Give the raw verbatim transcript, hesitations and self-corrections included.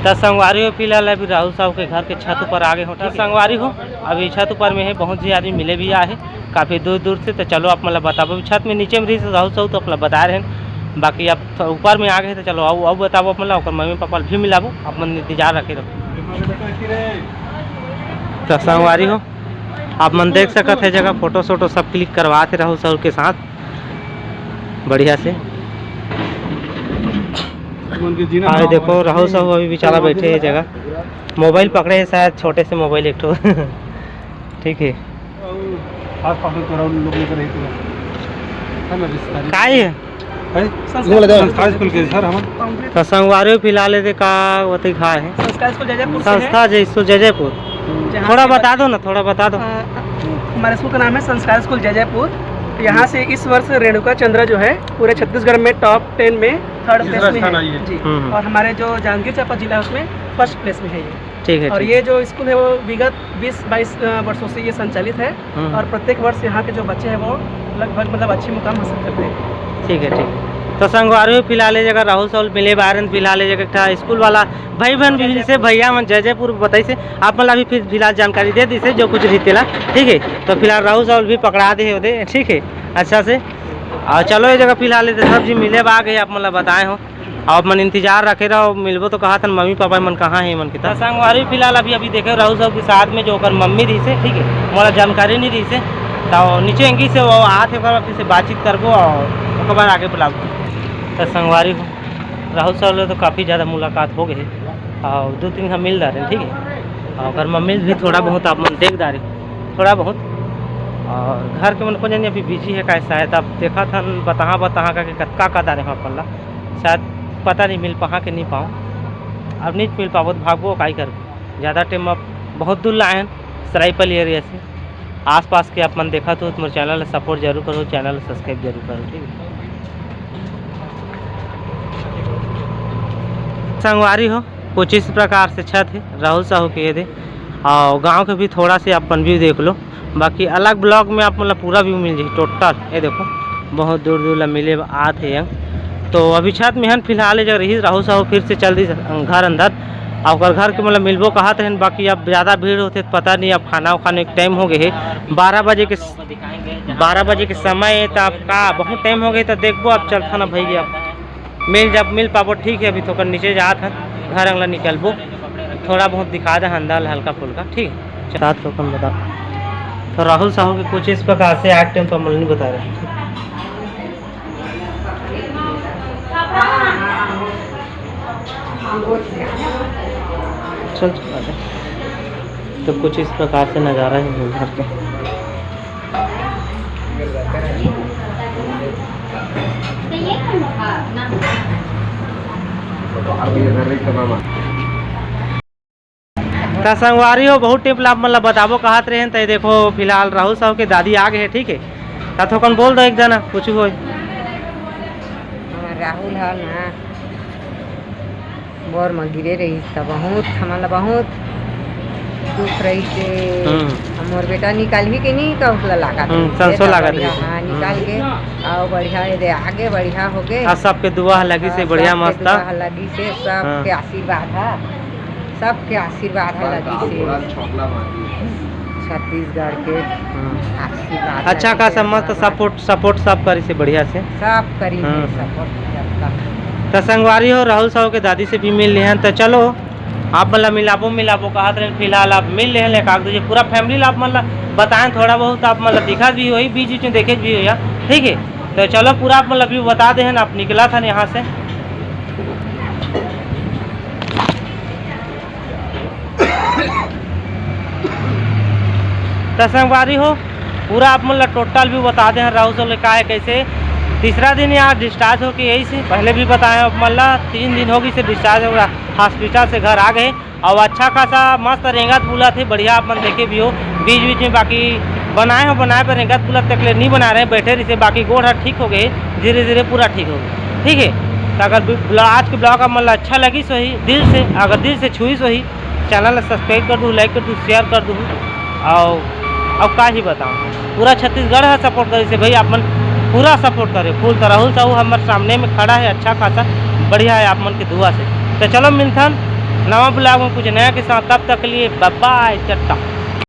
त संगवारी हो, फिलहाल अभी राहुल साहू के घर के छत ऊपर आ गे हो। त संगवारी हो, अभी छत ऊपर में हे, बहुत झी आदमी मिले भी आए हे काफ़ी दूर दूर से। त चलो आप मन ला बताबो, छत में नीचे में रहिस राहुल साहू तो आप ला बता रहे हैं, बाकी अब थ-, ऊपर में आ गे हे। त चलो आओ, आओ बताबो आप मन ला, ओकर मम्मी पापा ला भी मिलाबो, आप मन इंतजार रखे रहो। त संगवारी हो, आप मन देख सकत हे जगह फोटो सोटो सब क्लिक करवात हे राहुल साहू के साथ बढ़िया से। हाँ, देखो राहुल साहू अभी बेचारा बैठे हे जगह, मोबाइल पकड़े हे शायद, छोटे से मोबाइल एक ठो। ठीक है। आसपास में तोरा उन लोग लेकर रही थी। है ना, रिश्तेदारी। काय है? है? संस्कार स्कूल के सर हम। तो संगवारी हो, फिलहाल ये का वती खा है। संस्कार स्कूल जयजयपुर से है। संस्था जय स्कूल जयजयपुर। जहाँ थोड़ा से बता दो ना, थोड़ा बता दो। अ, हमारे स्कूल का नाम है संस्कार स्कूल जयजयपुर। यहाँ से इस वर्ष रेणुका चंद्रा जो है पूरे छत्तीसगढ़ में टॉप टेन में थर्ड प्लेस में है। जी। हम्म, हम्म। और हमारे जो जांजगीर चांपा जिला है उसमें फर्स्ट प्लेस में है ये। ठीक है, और ठीक। ये जो स्कूल है वो विगत बीस बाईस, अ, वर्षों से ये संचालित है। हम्म। और प्रत्येक वर्ष यहाँ के जो बच्चे हैं वो लगभग मतलब अच्छे मुकाम हासिल करते हैं। ठीक है, ठीक है। तो संगवारी हो, फिलहाल ये जगह राहुल साहू मिले बारे, फिलहाल ये जगह एक ठा स्कूल वाला भाई बहन भी से भैया मन जयजयपुर बताई से आप मन ला भी फिर फिलहाल जानकारी दे दी से जो कुछ रीते ला। ठीक है, तो फिलहाल राहुल साहू भी पकड़ा दे हे ओदे, ठीक है, अच्छा से। और चलो ये जगह फिलहाल ये सब जी मिले बा आ गए, आप मन ला बताए हो। अब मन इंतजार रखे रहो, मिलबो तो कहा थन मम्मी पापा मन कहाँ हे मन के। त संगवारी फिलहाल अभी, अभी देखे राहुल साहू के साथ में जो ओकर मम्मी रही से, ठीक है, मोला जानकारी नहीं रही से, तो नीचे एंगी से वो आत हे, ओकर फिर से बातचीत करबो और ओकर बाद आगे बुलाबो। तो संगवारी हो, राहुल साहू ले तो काफ़ी ज़्यादा मुलाकात हो गए हे और दो तीन घा मिल डारे, ठीक है, और ओकर मम्मी भी थोड़ा बहुत आप मन देख डारे, थोड़ा बहुत। और घर के मन को जानी अभी बिजी है, कैसा है, तब देखा था बताहा बताहा करके कतका का डारे हो अपन ला। शायद पता नहीं मिल पाहा कि नहीं पाऊँ, अब नहीं मिल पाबो तो भागबो, काई करबो। ज़्यादा टाइम अब बहुत दूर लाए हैं सरायपाली एरिया से। आसपास के आप मन देखा तो मोर चैनल ला सपोर्ट जरूर करो, चैनल ला सब्सक्राइब जरूर करो, ठीक है। संगवारी हो, कुछ इस प्रकार से छत है राहुल साहू के ये दे, और गांव के भी थोड़ा से आप मन व्यू देख लो। बाकी अलग ब्लॉग में आप मन ला पूरा व्यू मिल जाही टोटल। ये देखो, बहुत दूर दूर ला मिले आत हे यंग। तो अभी छत में हन फिलहाल, ये जगह रही राहुल साहू फिर से चल दी घर अंदर। और ओकर घर के मतलब मिलबो कहत रहन, बाकी अब ज़्यादा भीड़ होते तो पता नहीं। अब खाना खाने के टाइम हो गए है, बारह बजे के, बारह बजे के समय है, तो अब का बहुत टाइम हो गए, तो देखबो अब चलता ना भैया। मिल जब मिल पाबो, ठीक है। अभी थोकन नीचे जात हन, घर अंगला निकलबो, थोड़ा बहुत दिखा दे अंदर हल्का फुल्का, ठीक है। साथ थोकन बता, तो राहुल साहू के कुछ इस प्रकार से आज टाइम तो अमल नहीं बता रहे। चल चुका है। तो कुछ इस प्रकार से नज़ारा है घर के। त संगवारी हो, बहुत टिप ला आप मन ला बताबो कहत रहेन, त देखो फिलहाल राहुल साहू के दादी आ गए हे, ठीक है। त थोकन बोल दो एक जना, कुछ होय। हमर राहुल ह ना बोर म गिरे रहिस त बहुत, हमन ला बहुत दुख रहिस के हम्म। मोर बेटा निकालही कि नहीं, का उसला लागत हम्म, रहिस। संसो लागत बढ़िया, रहिस। हाँ, निकाल हम्म। के, अउ बढ़िया, ये दे आगे बढ़िया हो गे। आ सबके दुआ ह लगिस हे, हाँ, बढ़िया सबके मस्त। दुआ ह लगिस हे, सबके हाँ। आशीर्वाद ह, सबके आशीर्वाद ह लगिस हे। छत्तीसगढ़ के हम्म। आशीर्वाद अच्छा लगिस खासा हे, मस्त बाबा। सपोर्ट, सपोर्ट सब करिस हे बढ़िया से। सब करिस हे हम्म। सपोर्ट, सब। त संगवारी हो, राहुल साहू के दादी से भी मिल लेहन। त चलो, आप मन ला मिलाबो, मिलाबो कहत रहेन, फिलहाल आप मिल लेहन एक आध दूजे, पूरा फैमिली ला आप मन ला बताएन, थोड़ा बहुत आप मन ला दिखत भी होही, बीच बीच में देखे भी होही, ठीक है। तो चलो, पूरा आप मन ला व्यू बता देहन, आप निकलत हन यहाँ से। त संगवारी हो, पूरा आप मन ला टोटल व्यू बता देहन राहुल साहू ले का है, कैसे। तीसरा दिन यहाँ डिस्चार्ज होके यही से, पहले भी बताए आप मन ला, तीन दिन हो गई से डिस्चार्ज हो रहा, हॉस्पिटल से घर आ गए। अउ अच्छा खासा मस्त रेंगत बुलत हे, बढ़िया आप मन देखे भी हो बीच बीच में। बाकी बनाए हो, बनाए पर रेंगत बुलत तक ले नहीं बना रहे, बैठे रहिसे, बाकी गोड़ हाथ ठीक हो गए, धीरे धीरे पूरा ठीक हो गए, ठीक है। तो अगर भी ब्लॉ-, आज के ब्लॉग आप मन ला अच्छा लगिस होही, दिल से, अगर दिल से छुईस होही, चैनल ला सब्सक्राइब कर दू, लाइक कर दू, शेयर कर दू। अउ, अउ का ही बताऊँ, पूरा छत्तीसगढ़ ह सपोर्ट करिसे भाई, आप मन पूरा सपोर्ट करे। फुल त राहुल साहू हमर सामने में खड़ा है, अच्छा खासा बढ़िया है आप मन के दुआ से। तो चलो मिलथन नवा vlog में कुछ नया के साथ, तब तक के लिए bye bye, टाटा।